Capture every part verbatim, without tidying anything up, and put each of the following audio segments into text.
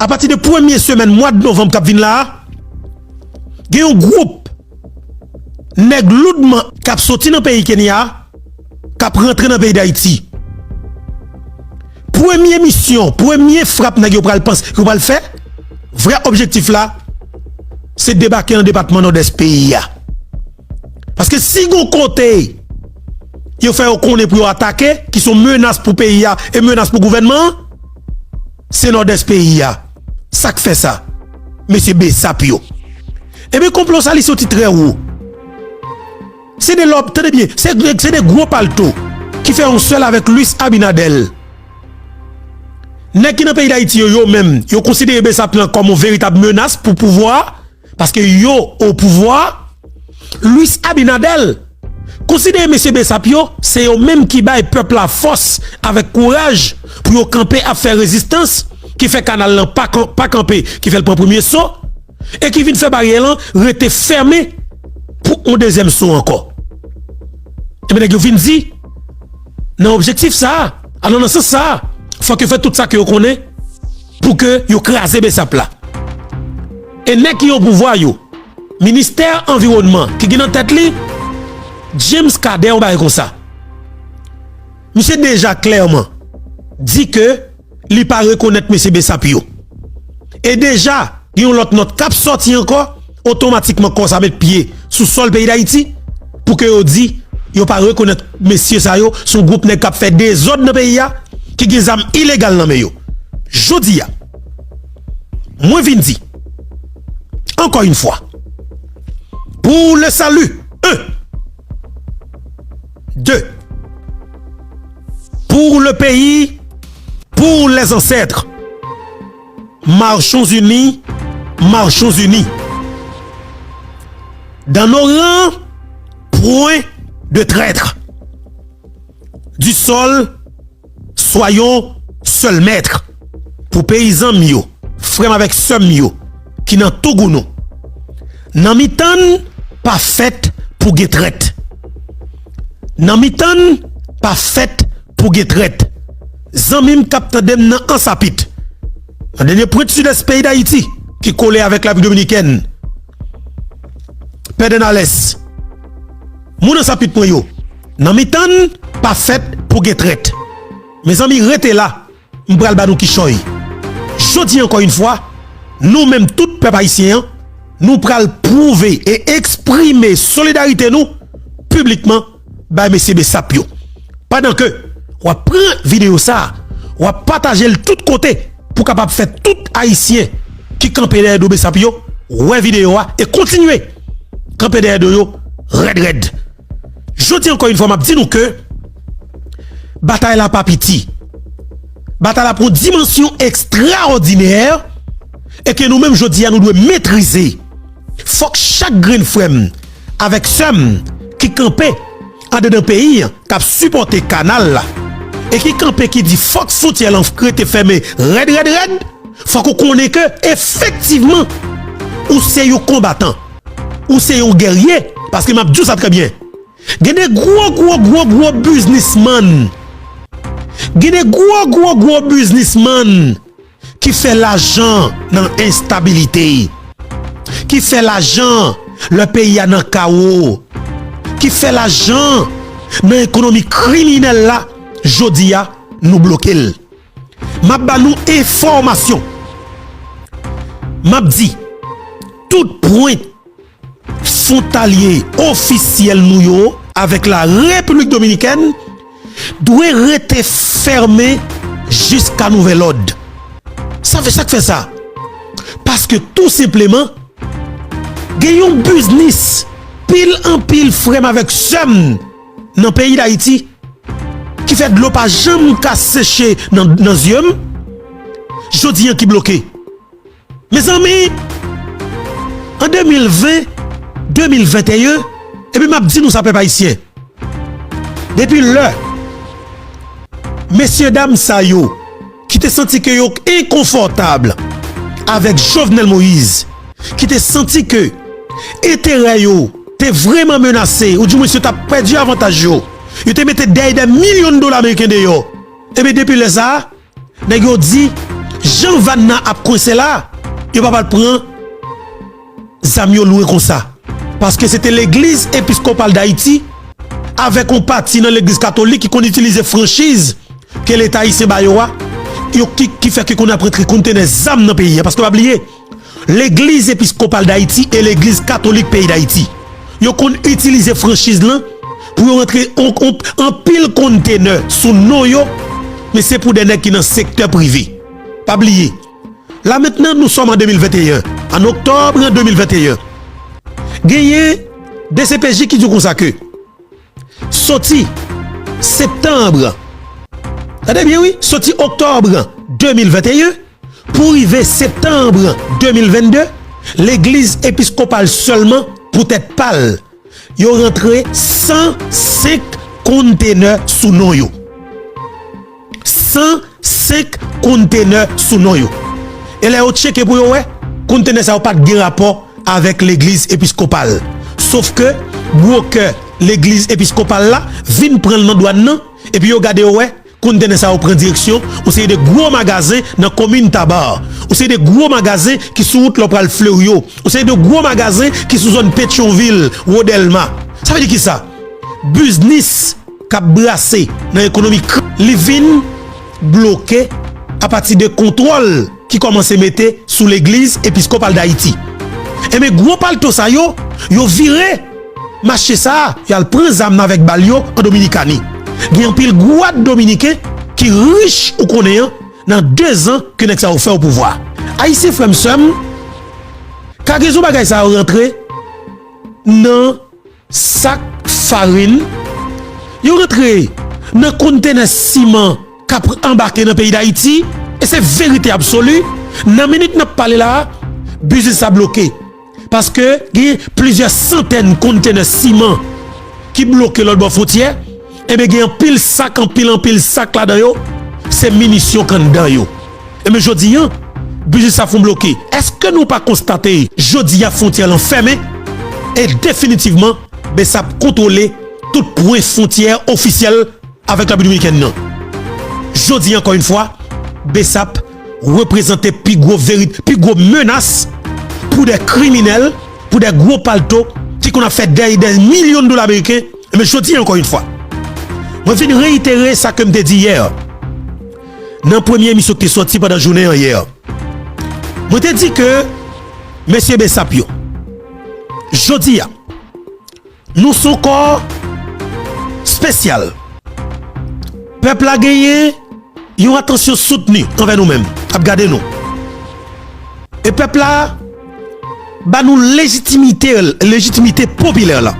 apati de premye semèn mwa novanm k ap vin la a, gen yon gwoup nèg loudman k ap soti nan peyi Kenya a, k ap rantre nan peyi Dayiti. Premye misyon, premye frap nèg yo pral panse, yo pral fè, vrè objektif la, se debake nan depatman Nòdès peyi a. Paske si gon kote yo fè yo konnen pou yo atake, ki se yon menas pou peyi a e menas pou gouvènman an, se Nòdès peyi a. Sa k fè sa? Mesye Besap yo. Ebyen, konplo sa, li soti trè wo. Se de lòb, tande byen, se, se de gwo palto ki fè yon sèl avèk Luis Abinader. Nèg ki nan peyi Dayiti yo, yo menm, yo konsidere Besap lan kòm yon veritab menas pou pouvwa a, paske yo o pouvwa. Luis Abinader konsidere mesye Besap yo, se yo menm ki bay pèp la fòs avèk kouraj pou yo kanpe ap fè rezistans, ki fè kanal lan pa kan-, pa kanpe, ki fè l pran premye so, e ki vin fè baryè lan rete fèmen pou yon dezyèm so ankò. Ebyen, nèg yo vin di, nan objektif sa a, alò nan sans sa a, fòk yo fè tout sa ke yo konnen pou ke yo kraze Besap la. E nèg ki o pouvwa yo, ministè anviwònman ki gen nan tèt li, James Cadet, yon bagay konsa. Misye deja klèman di ke li pa rekonèt mesye Besap yo. E deja, gen yon lòt nòt k ap sòti ankò, otomatikman kò sa met pye sou sòl peyi Dayiti, pou ke yo di yo pa rekonèt mesye sa yo, se yon gwoup nèg k ap fè dezòd nan peyi a, ki gen zam ilegal nan men yo. Jodi a, mwen vin di, ankò yon fwa, pour le salut, un, deux, pour le pays, pour les ancêtres, marchons unis, marchons unis. Dans nos rangs, point de traître. Du sol, soyons seuls maîtres. Pou peyizan m yo, frè m avèk sè m yo, ki nan Tougounoup, nan mitan n pa fèt pou gen trèt. Nan mitan n pa fèt pou gen trèt. Zanmi m k ap tande m nan Ansapit, nan dènye pwent sidès peyi Dayiti, ki kole avèk Repiblik Dominikèn, Pèdènalès, moun Ansapit mwen yo, nan mitan n pa fèt pou gen trèt. Mezanmi, rete la, m pral ba nou kichòy. Jodi, ankò yon fwa, nou menm tout pèp ayisyen an, nou pral pwouve e eksprime solidarite nou piblikman bay mesye Besap yo. Pandan ke w ap pran videyo sa a, w ap pataje l tout kote pou kapab fè tout Ayisyen ki kanpe dèyè do Besap yo wè videyo a e kontinye kanpe dèyè do yo rèd rèd. Jodi, ankò yon fwa, m ap di nou ke batay la pa piti. Batay la pran dimansyon ekstraòdinè e ke nou menm, jodi a, nou dwe metrize. Fòk chak grenn frè m avèk sè m ki kanpe andedan peyi an, k ap sipòte kanal la, e ki kanpe, ki di fòk fwontyè lan rete fèmen rèd, rèd, rèd, fòk ou konnen ke efektivman, ou se yon konbatan, ou se yon gèrye, paske m ap di w sa trè byen. Gen de gwo, gwo, gwo, gwo biznismann. Gen de gwo, gwo, gwo biznismann ki fè lajan nan enstabilite, ki fè lajan lè peyi a nan kawo, ki fè lajan nan ekonomi kriminèl la, jodi a, nou bloke l. M ap ba nou enfòmasyon. M ap di, tout pwen fwontalye ofisyèl nou yo avèk la Repiblik Dominikèn dwe rete fèmen jiska nouvèl òd. Sa fè, sa k fè sa? Paske tou senpleman, gen yon biznis pil anpil frè m avèk sè m nan peyi Dayiti ki fè dlo pa janm ka seche nan, nan zye m, jodi an ki bloke. Mezanmi, an de mil ven, de mil venteyen, epi m ap di nou sa, pèp ayisyen, depi lè mesye dam sa yo ki te santi ke yo enkonfòtab avèk Jovenel Moïse, ki te santi ke enterè yo te vrèman menase, oudimwens yo t ap pèdi avantaj yo, yo te mete dèy dè milyon dola ameriken deyò. Ebyen, depi lè sa a, nèg yo di, Jan Vann nan ap kwense la, yo pa pral pran zam yo lwen konsa. Paske se te Legliz Episkopal Dayiti avèk yon pati nan Legliz Katolik ki konn itilize franchiz ke Leta ayisyen ba yo a, yo ki, ki fè ke konn ap rantre kontenè zam nan peyi a. Paske pa bliye, Legliz Episkopal Dayiti e Legliz Katolik peyi Dayiti, yo konn itilize franchiz lan pou yo rantre on, on, anpil kontenè sou non yo, men se pou de nèg ki nan sektè prive. Pa bliye, la mentnan, nou sòm an de mil venteyen, an oktòb an de mil venteyen, genyen D C P J ki di w konsa ke soti septanm, tande byen wi, soti oktòb de mil venteyen pou rive septanm de mil vennde, Legliz Episkopal sèlman, poutèt pa l, yo rantre san senk kontenè sou non yo. San senk kontenè sou non yo. E lè yo tcheke pou yo wè, kontenè sa yo pa t gen rapò avèk Legliz Episkopal. Sof ke bwokè Legliz Episkopal la vin pran l nan dwàn nan, epi yo gade yo wè, kontenè sa yo pran direksyon yon seri de gwo magazen nan komin Taba, yon seri de gwo magazen ki sou wout lè w pral Fleryo, yon seri de gwo magazen ki sou zòn Petyonvil, Wodèlma. Sa vle di kisa? Biznis k ap brase nan ekonomi k-, li vin bloke apati de kontwòl ki kòmanse mete sou Legliz Episkopal Dayiti. Enben, gwo palto sa yo, yo vire mache sa a, y al pran zam nan avèk bal yo an Dominikani. Gen anpil gwad dominiken ki rich, ou konnen an, nan dezan ke nèg sa yo fè o pouvwa. Ayisyen, frè m, sè m, kagezon bagay sa yo rantre nan sak farin, yo rantre nan kontenè siman k ap anbake nan peyi Dayiti, e se verite absoli. Nan minit n ap pale la a, biznis sa bloke. Paske gen plizyè santèn kontenè siman ki bloke lòt bò fwontyè, enben, gen anpil sak, anpil, anpil sak ladan yo, se minisyon k anndan yo. Enben, jodi a, biznis sa fon bloke. Èske nou pa konstate, jodi a, fwontyè lan fèmen? E definitivman, BSAP kontwole tout pwen fwontyè ofisyèl avèk Lanrepiblik Dominikèn nan. Jodi a, ankò yon fwa, BSAP reprezante pi gwo veri-, pi gwo menas pou de kriminèl, pou de gwo palto ki konn ap fè dèy de milyon dola ameriken. Enben, jodi a, ankò yon fwa, mwen vin reyitere sa ke m te di yè, nan premye emisyon ki te sòti pandan jounen an yè. Mwen te di ke mesye BSAP yo, jodi a, nou se yon kò espesyal. Pèp la genyen yon atansyon soutni anvè nou menm, ap gade nou. E pèp la ba nou lejitimite, lejitimite popilè la.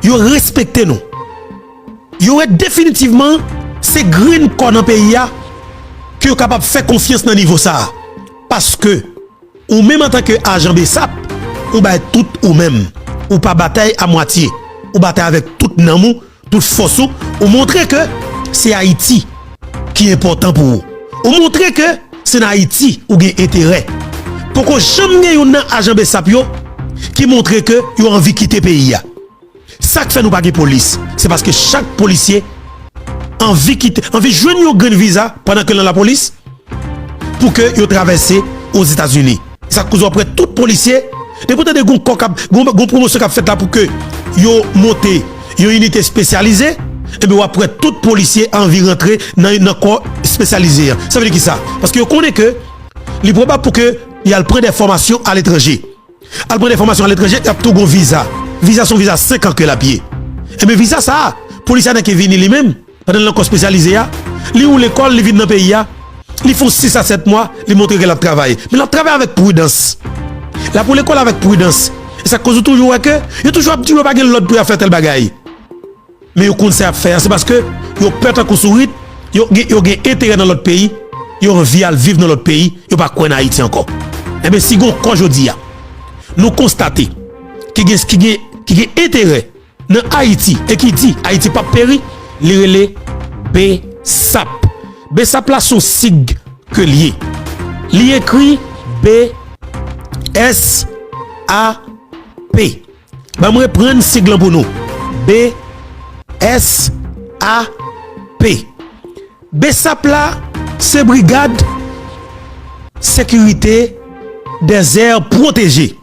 Yo respekte nou. Yo wè definitivman se grenn kò nan peyi a ke yo kapab fè konfyans nan nivo sa a. Paske ou menm antanke ajan BSAP, ou bay tout ou menm. Ou pa batay a mwatye. Ou batay avèk tout nanm ou, tout fòs ou. Ou montre ke se Ayiti ki enpòtan pou ou. Ou montre ke se nan Ayiti ou gen enterè. Poko janm gen youn nan ajan BSAP yo ki montre ke yo anvi kite peyi a. Sa k fè nou pa gen polis, se paske chak polisye anvi kite, anvi jwenn yon grenn viza pandan ke l nan lapolis pou ke yo travèse Ozetazini. Sa k koz w ap wè tout polisye, depi w tande gon kò k ap, gon, gon pwomosyon k ap fèt la pou ke yo monte yon inite espesyalize, enben w ap wè tout polisye anvi rantre nan, nan kò espesyalize a. Sa vle di kisa? Paske yo konnen ke li pwobab pou ke y al pran de fòmasyon aletranje. Al pran de fòmasyon aletranje, y ap tou gon viza. Viza se yon viza senk an ke l ap ye. Enben, viza sa a, polisye a nan ke vini li menm, pandan l nan kò espesyalize a, li ou lekòl, li vin nan peyi a, li fè yon sis a sèt mwa, li montre ke l ap travay. Men l ap travay avèk pridans. L ap ou lekòl avèk pridans. E sa k koz ou toujou wè ke yo toujou ap di yo pa gen lòd pou y ap fè tèl bagay. Men yo konn sa y ap fè a, se paske yo pè tankou sourit, yo gen, yo gen enterè nan lòt peyi, yo anvi al viv nan lòt peyi, yo pa kwè nan Ayiti ankò. Enben, si gon kò jodi a, nou konstate ki gen, ki gen, ki gen enterè nan Ayiti e ki di Ayiti p ap peri, li rele BSAP. BSAP la se yon sig ke l ye. Li ekri B S A P. Ban m reprann sig lan pou nou. B S A P. BSAP la, Se Brigad Sekirite dèzè pwoteje.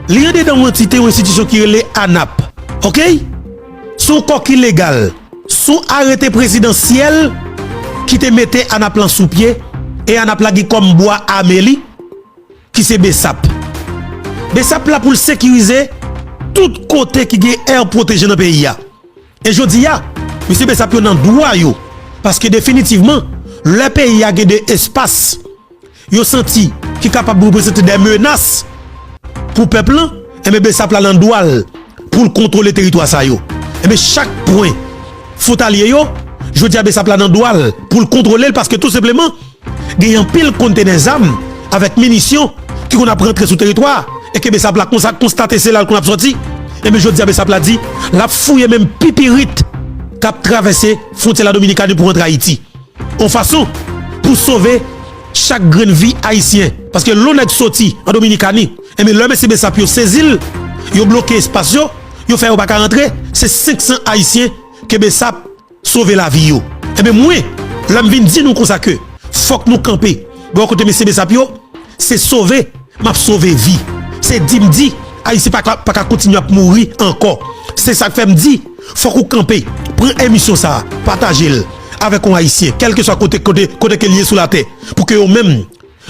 Li andedan yon antite, yon enstitisyon ki rele anap. Oke? Se yon kò ki legal. Se yon arete prezidansyèl ki te mete anap lan sou pye. E anap la gen kòm bwa ame li, ki se besap. Besap la pou l sekirize tout kote ki gen air pwoteje nan peyi a. E jodi a, mesye besap yo nan dwa yo. Paske definitivman, lè peyi a gen de espas yo santi ki kapab reprezante de menas pou pèp lan, enben besap la nan dwa l pou l kontwole teritwa sa yo. Enben chak pwen fwontalye yo, jodi a besap la nan dwa l pou l kontwole l paske tou senpleman, gen anpil kontenè zam avèk minisyon ki konn ap rantre sou teritwa a, e ke besap la konsa konstate se la l konn ap sòti. Enben jodi a besap la di l ap fouye menm pipirit k ap travèse fwontyè la Dominikani pou rantre Ayiti. Yon fason pou sove chak grenn vi ayisyen. Paske lè yon nèg soti an Dominikani, enben lè mesye besap yo sezi l, yo bloke espas yo, yo fè yo pa ka rantre, se senk san ayisyen ke besap sove lavi yo. Enben mwen, lè m vin di nou konsa ke fòk nou kanpe bò kote mesye besap yo, se sove m ap sove vi. Se di m di ayisyen pa ka, pa ka kontinye ap mouri ankò. Se sa k fè m di fòk ou kanpe, pran emisyon sa a, pataje l avèk yon ayisyen kèlkeswa kote, kote, kote ke l ye sou latè, pou ke yo menm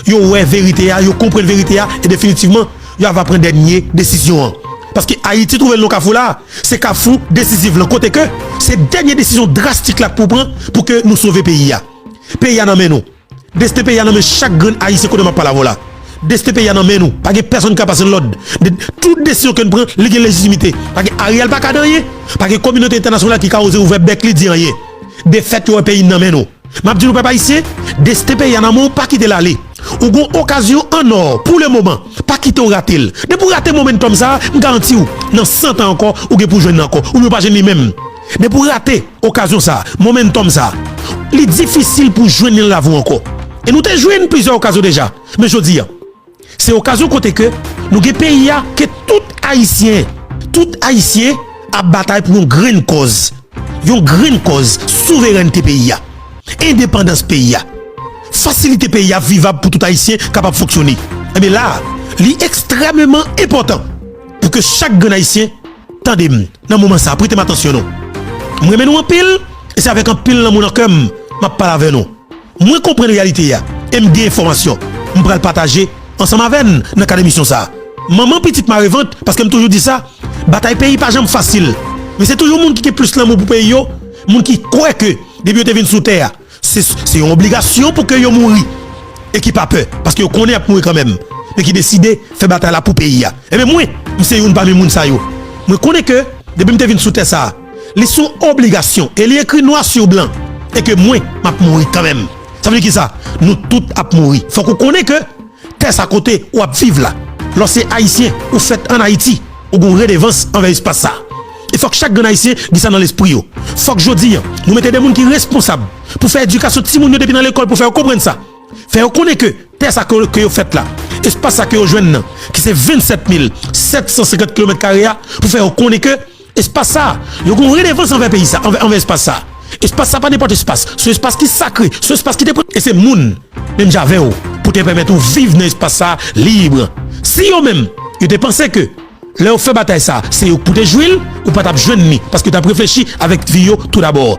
yo wè verite a, yo konprann verite a, e definitivman yo ava pran dènye desizyon an. Paske Ayiti twouve l nan kafou la, se kafou desizif lan kote ke se dènye desizyon drastik la pou pran pou ke nou sove peyi a. Peyi a nan men nou. Desten peyi a nan men chak grenn ayisyen kote m ap pale avè w la. Desten peyi a nan men nou. Pa gen pèsonn ki ka pase n lòd. Tout desizyon ke n pran, li gen lejitimite. Pa gen Ariel pa ka di anyen. Pa gen kominote entènasyonal ki ka oze ouvè bèk li di anyen. Defèt yo wè peyi n nan men nou. M ap di nou pèp ayisyen, desten peyi a nan men w, pa kite l ale. Ou gen yon okazyon an nò pou le moman, pa kite w rate l. Depi w rate momentum sa a, m garanti w, nan san tan ankò, ou gen pou jwenn li ankò, oubyen w pa jwenn li menm. Depi w rate okazyon sa a, momentum sa a, li difisil pou jwenn li nan lavi w ankò. E nou te jwenn plizyè okazyon deja, men jodi a, se okazyon kote ke nou gen peyi a ke tout ayisyen, tout ayisyen ap batay pou yon grenn kòz. Yon grenn kòz, souverènte peyi a, endepandans peyi a, fasilite peyi a vivab pou tout ayisyen kapab fonksyone. Enben la a, li ekstrèmeman enpòtan pou ke chak grenn ayisyen tande m nan moman sa a, prete m atansyon nou. M renmen nou anpil, e se avèk anpil lanmou nan kè m m ap pale avè nou. Mwen konprann reyalite a e m gen enfòmasyon m pral pataje ansanm avè n nan kad emisyon sa a. Manman pitit mare vant, paske m toujou di sa, batay peyi pa janm fasil. Men se toujou moun ki gen plis lanmou pou peyi yo, moun ki kwè ke depi yo te vin sou tè a, se, se yon obligasyon pou ke yo mouri. E ki pa pè, paske yo konnen y ap mouri kanmenm, men ki deside fè batay la pou peyi a. Enben mwen, m se youn pami moun sa yo. Mwen konnen ke depi m te vin sou tè sa a, li se yon obligasyon e li ekri nwa sou blan, e ke mwen, m ap mouri kanmenm. Sa vle di kisa? Nou tout ap mouri. Fòk ou konnen ke tè sa kote ou ap viv la, lè w se ayisyen, ou fèt ann Ayiti, ou gen yon redevans anvè espas sa. E fòk chak grenn ayisyen gen sa nan lespri yo. Fòk jodi a, nou mete de moun ki responsab pou fè edikasyon timoun yo depi nan lekòl, pou fè yo konprann sa. Fè yo konnen ke tè sa ke, ke yo fèt la, espas sa ke yo jwenn nan, ki se vennsèt mil sèt san senkant kilomèt kare a, pou fè yo konnen ke espas sa, yo gen yon redevans anvè peyi sa, anvè, anvè espas sa. Espas sa pa nenpòt espas. Se yon espas ki sakre, se yon espas ki te pran, e se moun, menm jan avè w, pou te pèmèt ou viv nan espas sa lib. Si yo menm, yo te panse ke lè yo fè batay sa, se yo k pou te jwi l, ou pa t ap jwenn li, paske yo t ap reflechi avèk vi yo toudabò.